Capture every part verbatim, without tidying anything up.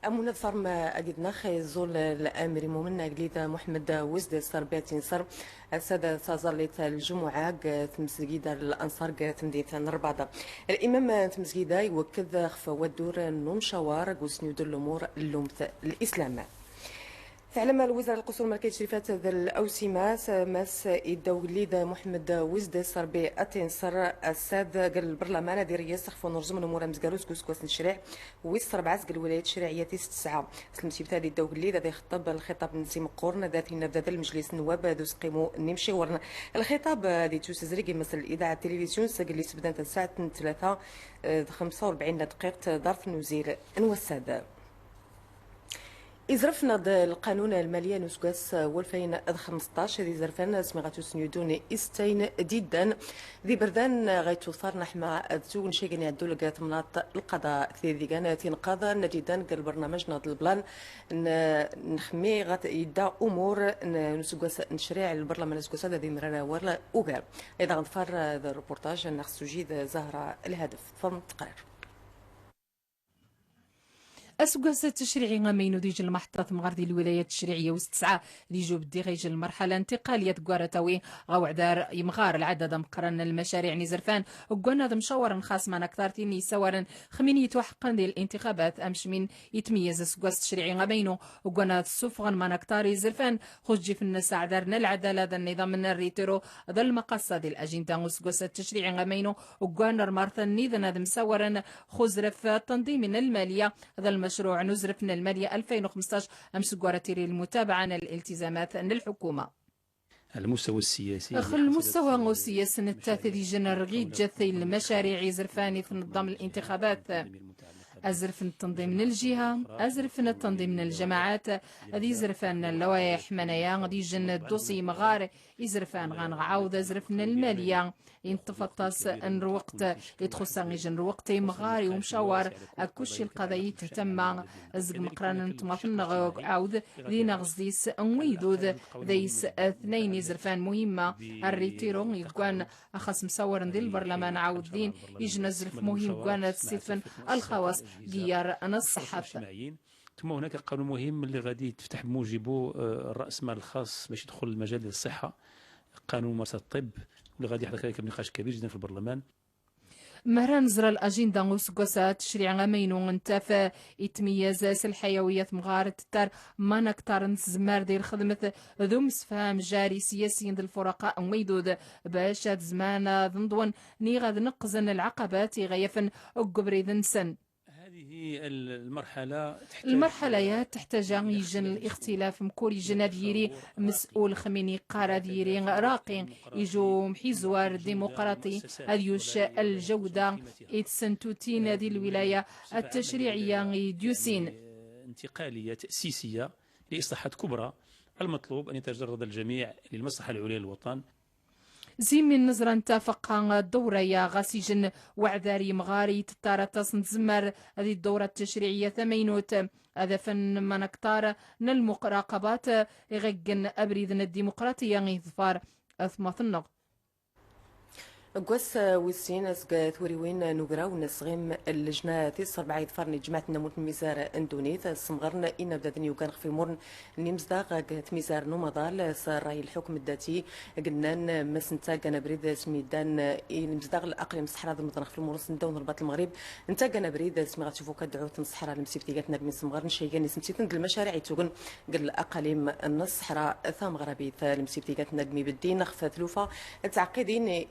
Amun ad farm agidnax iẓul l-amir imumen agdid Muḥemmed Wizd Ṣṣer Biɛtin Ṣṣer, ass-ad taẓallit n lǧumuɛa g tmesgida n Lanṣar g tmdint n Rbaḍ. Limam n tmesgida iwekked xef waddur n umcawar g usnyud n lumur n lumt n lislam. Teɛlem lwizra n lqusur, lmalkiya d tcrifat d lawsimat, Mass idda ugellid Muḥemmed Wizd Ṣṣer Biɛtin Ṣṣer, ass-ad g lberlaman ad ireyyes xef unerẓum n umur amezgaru seg useggas n tcriɛ wis rebɛa seg lwilayat tcriɛiyat tis tesɛa. S lemsibt ad idda ugellid ad ixeṭṭeb lxiṭab-nnes imeqqoren, ad t-inna bdad lmejlis n nnwab d useqqimu n yimciwren. Lxiṭab ad ittusezreg i Mass n lidaɛa d tilivizyu seg lisebdant n ssaɛt n tlata, eh, d xemsa u rebɛin dqiqt, dart n uzil n wass-ad. Izref neɣ d lqanun lmaliya n useggas walfayn d xmesṭac d izerfan smiɣ ad tusnyudun istayn d iddan d iberdan ɣa ittuḍfaren ḥma d tugen cigen iɛeddun g temnaḍt n lqaḍa. Tid igan tinqaḍ n d iddan g lbernamaj neɣ d lblan n, nxemmi ɣa idda umur n, n useggas n tcriɛ n lberlaman aseggas ad imrar awal ugar. Iḍ aɣ nḍfar d reportaj n Xsujid Zahra Lhadef. Tfeḍlem teqrir. Aseggas tcriɛi amaynu d ijel lmaḥeṭṭa temɣar di lwilaya tcriɛiya wis tesɛa d ijub ddiɣ ijel lmerḥala ntiqaliya deg wara tawi ɣa uɛdar imɣar lɛadad ameqqran n lmacariɛ n izerfan ggwan ad mcawaren xas ma n aktar tin yessawaren xmin yetwaḥeqqen di lintixabat amcmin yetmeyyez aseggas tcriɛi amaynu ggwan ad ssufɣen ma n aktar izerfan xus ǧif nnes aɛdar n lɛadala d nniḍam n rritiro d lmaqasa di lajinda n useggas tcriɛi amaynu ggwan rmarten nniḍen ad msawaren Xuzref tanḍim n lmaliya d lmecruɛ n uzref n lmaliya alfayn u xmesṭac amsegwar ad tiri lmutabaɛa n liltizamat n lḥukuma. X lmustawa usiyasi nettat d ijn rɣiǧet i lmacariɛ izerfan i tneḍḍam lintixabat. Azref n tanḍim n ljiha, azref n tanḍim n ljamaɛat, d izerfan n lawaiḥ manaya d ijn ddusi imɣar izerfan ɣa nɣ ɛawd azref n lmaliya. Inṭef aṭas n lweqt, itxuṣṣa ijn lweqt imɣar i umcawar, akk ucci lqaḍa yittamma zeg meqran n tmaḍt-nneɣ ɛawd d ineɣzis n wigdud d ayes tnayn izerfan muhimma. Rritiro igwan axas msawaren di lberlaman ɛawd din ijn azref muhim gwan ad ssitfen lxawaṣ g iyyar n ṣṣeḥḥat. ثم هناك قانون مهم اللي غادي يتفتح بموجبه، آه، الرأس مال الخاص باش يدخل المجال ديال الصحة، قانون ممارسة الطب، واللي غادي يحضر كذلك نقاش كبير جدًا في البرلمان. Mara nẓra lajinda n useggas-a, tcriɛ amaynu n taf itmeyyaz s lḥayawiya temɣar tettar ma n aktar n tzemmar di lxedmet d umsefham jari s yassin d lfuraqa n wigdud bac ad zman ad nḍwen niɣ ad neqqzen lɛaqabat i ɣa yafen deg ubrid-nsen. هذه المرحلة تحتاج، المرحلة-a teḥtaǧ ijn lixtilaf mkul ijn ad yiri msul xmin iqqar ad yiri raqi iju mḥizwar dimuqraṭi ad yuc ljawda i tsentutin di lwilaya التشريعية i d-yusin. انتقالية تأسيسية لإصلاحات كبرى. المطلوب أن يتجرد الجميع للمصلحة العليا للوطن. Zi mi nẓra ntafeq ddewra-ya ɣas ijn weɛdar imɣar i tettar aṭas n tzemmar di ddewra tcriɛiyya tamaynut. Ad afen ma n aktar n lmuraqabat iɣ iggen abrid n ddimuqraṭiyya i ḍfar atmaten-nneɣ. Deg wass wis sin seg twuriwin n ugraw n sɣim n lejna tis rebɛa iḍfaren i tejmaɛt n tmurt n Mizar n Ddunit, ssemɣren inabdaden yugan xef imuren n imezdaɣ g tmizar n umaḍal s ṛṛay n lḥukm ddati, g nnan ma s ntaggan abrid s mi ddan i imezdaɣ n laqlim ṣṣeḥra d umḍan xef lmurus n ddaw n ḍelbat lmeɣrib, ntaggan abrid s mi ɣa tfuka ddɛut n ṣṣeḥra. Lemsibt igat nagmi ssemɣren caygan ismsiten d lmacariɛ ittugen g laqalim n ṣṣeḥra tameɣrabit. Lemsibt igat nagmi beddin xef tlufa d tɛeqqidin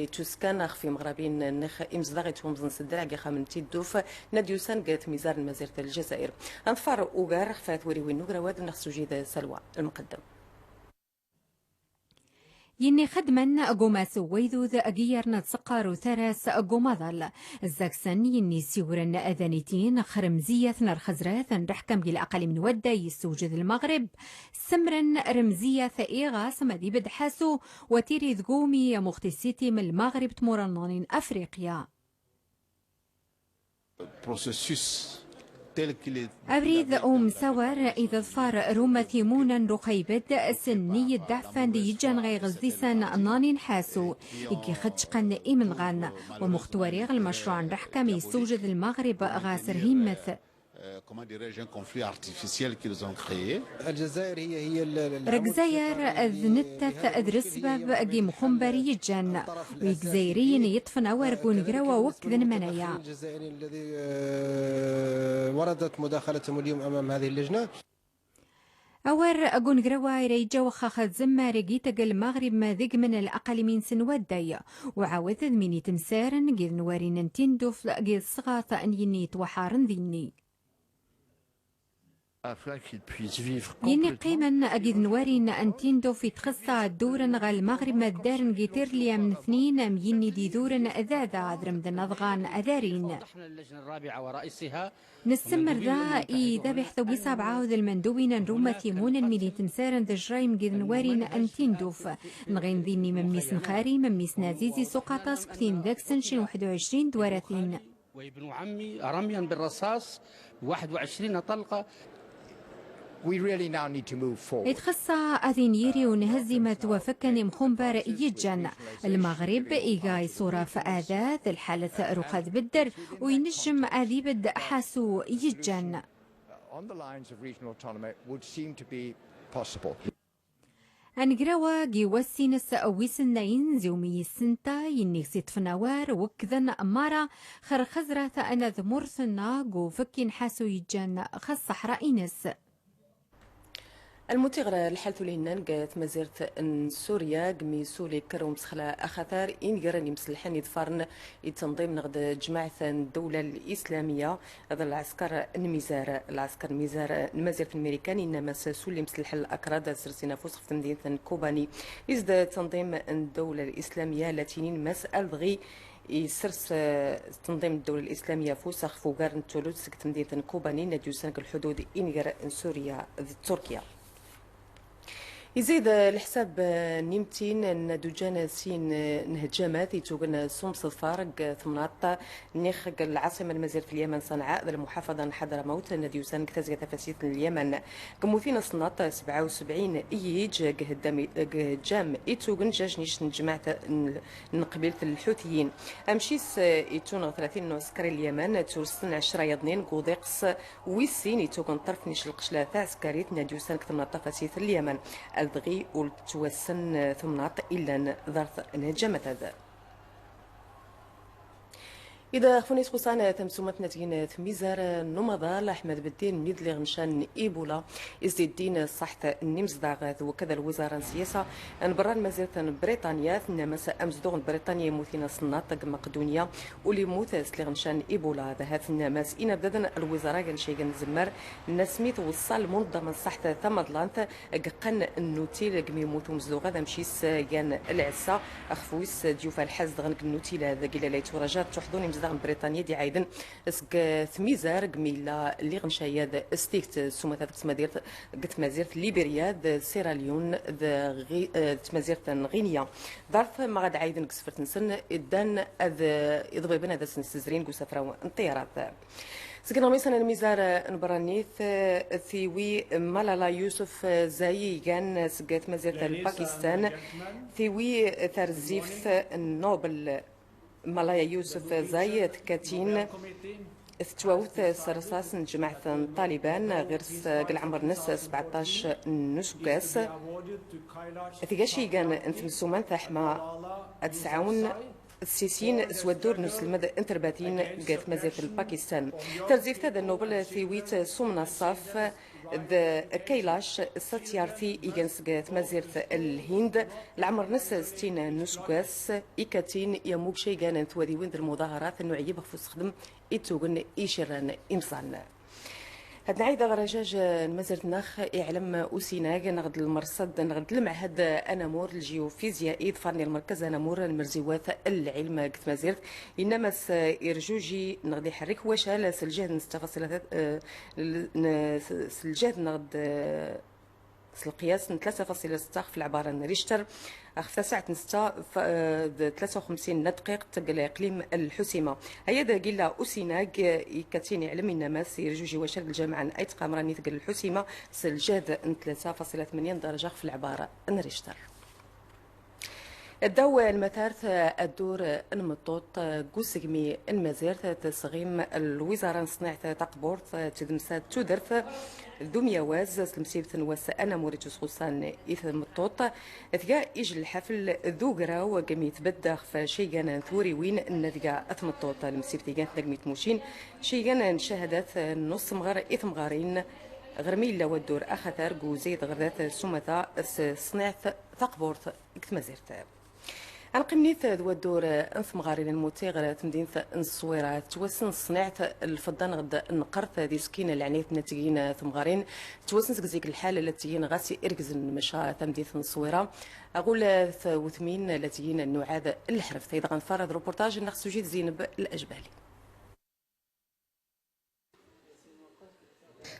ittuskan xef imeɣrabin n imezdaɣ itwemẓen s ddraɛ g ixxamen n tidduf. Nad yusan g tmizar n Mazirt Ljazair. Ad nḍfar ugar xef twuriwin n ugraw-ad n Xsujid Salwa Lmqeddem. Yinni xedmen g umas n waydud g iyyarn ad seqqar utaras g umaḍal. Zaksen yinni siwren ad anitin x remziyat n rxezrat n rḥkam g laqalim n wadday yessewjed Lmeɣrib. Semren remziyat iɣas ma d ibedd ḥasu wa tiri d gumi muxti sitim Lmeɣrib tmura n Afriqya. Abrid umsawar iḍfar rumat imunan n uxaybed s nniy ddɛfan d yijjan ɣa iɣezdisan n anin ḥasu i gixeǧqen imenɣan wa muxtwariɣ lmacruɛ n raḥkam yessewjed Lmeɣrib ɣas rhimmet. Euh, comment dirais-je, un conflit artificiel qu'ils ont créé. الجزائر هي هي ال- ال- Lezzayer d nettat d lesbab n yimxumbar yeǧǧan, u Igzayriyen yeṭṭfen awar g unegraw-a wekked n manaya. الجزائري الذي، آه، وردت مداخلتهم اليوم أمام هذه اللجنة. Awar g unegraw-a ira yeǧǧa wexxax tzemmar g iteg n Lmeɣrib ma d igmen n laqalim-ines n wadday, u ɛawed d min itemsaren g idnwarin n Tindouf g tesɣart n yinni yettwaḥaren dinni. Afin qu'ils puissent vivre. Yinni qimen g idnwarin n Tindouf itxessa ad duren ɣer Lmeɣrib ma ddaren g tirli am letnin am yinni d-iduren d aɛda ad remden aḍɣan ad arin. Nessemmer da i dabiḥt wis abɛa d lmendubin n rummat imunen mi d-itemsaren d ijrayem g idnwarin n Tindouf. Nɣin dinni memmi-s n xari, memmi-s n ɛzizi, s uqaṭas g timdakst n cin waḥed u ɛecrin twaratin. وابن عمي رميا بالرصاص واحد وعشرين طلقة. We really now need to move forward. Itxessa ad iniri unhezzimat wafakken imxumbar yeǧǧan. Lmeɣrib iga iṣuraf adat, lḥalat ruxa tbedder, u inejjem ad ibedd ḥasu yeǧǧan. On the lines of regional autonomy would seem to be possible. Anegraw-a g wass-ines wis nnayen ziwmi yessenta, yinni-s iṭṭfen awar, wekkden mara xer xezrat n tmurt-nneɣ g ufekkin ḥasu yeǧǧan x ṣṣeḥra-ines. Almut iɣer lḥal tuli hennan g tmazirt n Surya, g mi suli kker umsexla axatar inegren imselḥen iḍfaren i tanḍim neɣ d tejmaɛt n ddawla lislamiya, d lɛesker n Mizar. Lɛesker n Mizar n mazirt n Mirikan, inna mas suli imselḥen akrad ad sersen afus xef temdint n Kobani. Is d tanḍim n ddawla lislamiya latinin mas aldɣi isers, eh, tanḍim n ddawla lislamiya afus xef ugar n tulut seg temdint n Kobani, n ad yusan g lḥudud inger n Surya d Turkiya. Izid, eh, leḥsab, eh, n imtin n ad uǧan sin, eh, nhejjamat ittugen s umseḍfar g temnaḍt nix g lɛaṣima n mazirt Lyaman Ṣanɛa d lmuḥafaḍa n Ḥadramawt n ad yusan g tazga tafasit n Lyaman. G mutin aṣennaṭ sebɛa u sebɛin iyiǧ g heddam, g hejjam ittugen jajnic n tejmaɛt n, n qbilt n lḥutiyin. Amcis, eh, ittuneɣ tlatin n uɛskar n Lyaman, turst n ɛecra yaḍnin g uḍiqs wis sin ittugen ṭṭerf n icelqecla taɛskarit n ad yusan g temnaḍt tafasit n Lyaman, aldɣi ur ttwassen temnaḍt illan ḍart n hejjamat ad. Ida xef win isxuṣan tamsumat n tgin tmizar n umaḍal Aḥmed Beddin, mid liɣ ncan n Ibula, is d-iddin ṣṣaḥt n imezdaɣ d wakad lwizara n siyasa n berra n mazirt n Briṭanya, tenna mas amezduɣ n Briṭanya imutin aṣennaṭ g Maqdunya, ul immut s liɣ ncan Ibula. Da hat tenna mas inabdaden lwizara gan cay gan zemmar, nna smit weṣṣa lmunḍama n ṣṣaḥt tamaḍlant g qqan n nutil g mi immut umezduɣ ad amcis gan lɛessa xef wis d-yufa lḥaz dɣen g nutil ad gila la yetturaja ad tuḥḍun imezdaɣ n Briṭanya d-iɛayden seg tmizar g mi illa liɣ ncayad s tikt sumat ad g tmazirt, g tmazirt Liberya d Sierra Leone d ɣi-, eh, d tmazirt n Ɣinya. Ḍart ma ɣad ɛayden g sfert nsen, iddan ad, eh, iḍbiben ad asen-ssezrin g usafraw n ṭṭyarat. Seg inɣmisan n lmizar n berranit, eh, tiwi Malala Yousafzai igan seg tmazirt n Pakistan, tiwi tarzift n Nobel. Malala Yousafzai tekkatin tettwawt s rrṣaṣ n tejmaɛt n Ṭaliban, ɣir-s g lɛemr-nnes sebɛeṭṭac n useggas. Tga cay gan n temsuman taḥma ad tesɛawn tsisin s waddur n uselmed n terbatin g tmazirt n Pakistan. Tarzift-a d Nobel tiwit s umnaṣaf d Kailash Satyarthi igan seg tmazirt n Lhind, lɛemr-nnes settin n useggas, ikkatin yamug cay gan n twadiwin d lmuḍaharat n uɛyib xef usexdem ittugen icirran imẓan. Ad nɛid aɣ rajaj n mazirt-nneɣ, iɛlem usinag neɣ d lmerṣad neɣ d lmeɛhad anamur ljiufizyai iḍfaren i lmerkez anamur n lmerziwat n lɛilm g tmazirt, inna mas irjuji neɣ d iḥerrek wacal s lǧehd n setta faṣila, eh, l-, n-, s-, s lǧehd neɣ d, s lqiyas n tlata faṣila setta xef lɛebara n Richter, xef tasaɛt n setta f-, eh, d tlata u xemsin n ddqiqt g liqlim n Lḥusima. Aya d agilla usinag, eh, ikkatin iɛlem inna mas irjuji wacal g lǧamaɛ n Ayt Qamran itg n Lḥusima s lǧehd n tlata faṣila tmanya n ddaraja xef lɛebara n Richter. Ddaw n lmatart, addur n Meṭṭuṭ, g usegmi n Mazirt, tesɣim lwiẓara n ṣṣniɛt taqburt, tedmsa d tudert d umyawaz s lemsibt n wass anamur ittwasxuṣṣan i tmeṭṭut, tga ij n lḥafl d ugraw agmi tbedd ɣef cigan n twuriwin n nadga tmeṭṭut. Lemsibt igan tnagmi tmucin cigan n ccahadat n usemɣer i temɣarin, ɣer mi yella waddur axatar g uzayed ɣer dat s umata s ṣṣniɛt taqburt g tmazirt. Ad nqqim nit d waddur n temɣarin n Muti ɣer temdint n Ṣṣwira. Tettwassen ṣṣniɛt n lfeḍḍa neɣ d nnqert d isekkin n lɛinayt n tgin temɣarin. Tettwassen seg zik lḥal la tgin ɣas irgzen, maca tamdint n Ṣṣwira aɣul twetmin la tgin nnuɛad n lḥreft. Ay daɣen tfarad reportage n Xsujid Zineb Lajbali.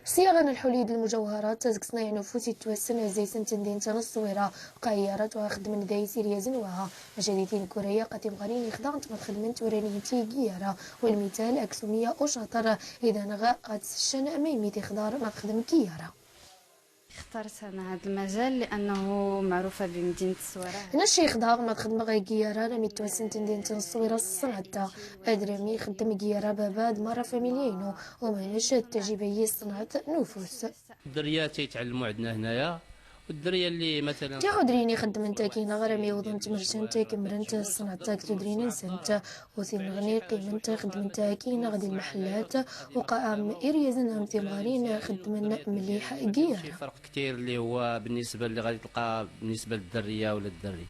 Ṣṣyaɣa n lḥuli d lmujawharat, tazg ṣnayeɛ n ufus ittwassen zzays n temdint n Ṣṣwira, qa iyarat wa xeddmen dayes iryazen waha, maca di tinkuraya qa timɣarin ixḍa n tma txedmen turaniyin ti giyara, walmital aksum iya ucaṭer, idan ɣa ɣa tseccan ma yemmi tixḍar ma txedm giyara. اخترت أنا هذا المجال لأنه معروفة بمدينة الصويرة. Nec ixḍa ma txedmɣ giyara, rami twassen temdint n Ṣṣwira s ṣṣnɛt-a. Ad rami ixeddem giyara baba d marra familya inu, u manec ad tajiba yi ṣṣnɛt n ufus. الدريات يتعلموا عندنا هنايا، والدريه اللي مثلا Tiḥudrin ixeddmen taki neɣ rami wwḍent mercent, kemmlent ṣṣnɛt-a g tudrin-nsent. U tinɣni qqiment xeddment aki neɣ di lmeḥellat, u qa am iryazen am timɣarin xeddmen mliḥ giyara. في فرق كتير اللي هو بالنسبه اللي غادي تلقى بالنسبه للدريه ولا الدري.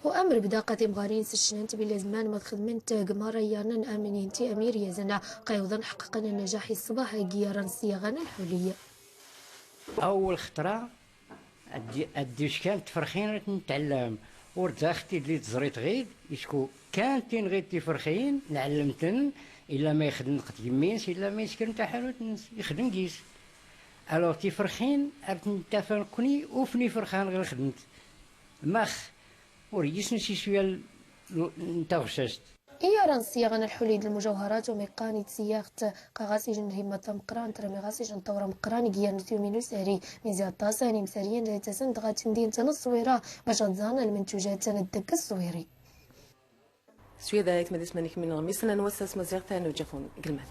U am rebda qa timɣarin sseccnent belli zman ma txedment g marra iyarnen am nint am iryazen, qa iwḍen ḥeqqen nnajaḥ i ṣṣbaḥ giyara n ṣṣyaɣa n lḥuli. اول خطره ادي ادي واش كانت تفرخين راه نتعلم، ورد اختي اللي تزريت غيد يشكو كانت تين غيد تفرخين نعلمتن، الا ما يخدم قد يمينس الا ما يسكن تاع حانوت نس يخدم كيس. الوغ تفرخين ارت نتافن كوني وفني فرخان غير خدمت مخ وريس نسي شويه ل- نتا غششت. Iyara n ṣṣyaɣa n lḥuli d lmujawharat, umi qqan i tseyyaɣt, qa ɣas ijn lhimma tameqqrant, rami ɣas ijn ṭṭawra meqqran g yirn tyumin usari, mi zi aṭas n imsariyen ra ittasen-d ɣer temdint n Ṣṣwira bac ad ẓan lmentuǧat n ddek ṣṣwiri. S wiyada i tmad isem-nnek min ɣmisen n wass-a s tmaziɣt n uǧafun gelmad.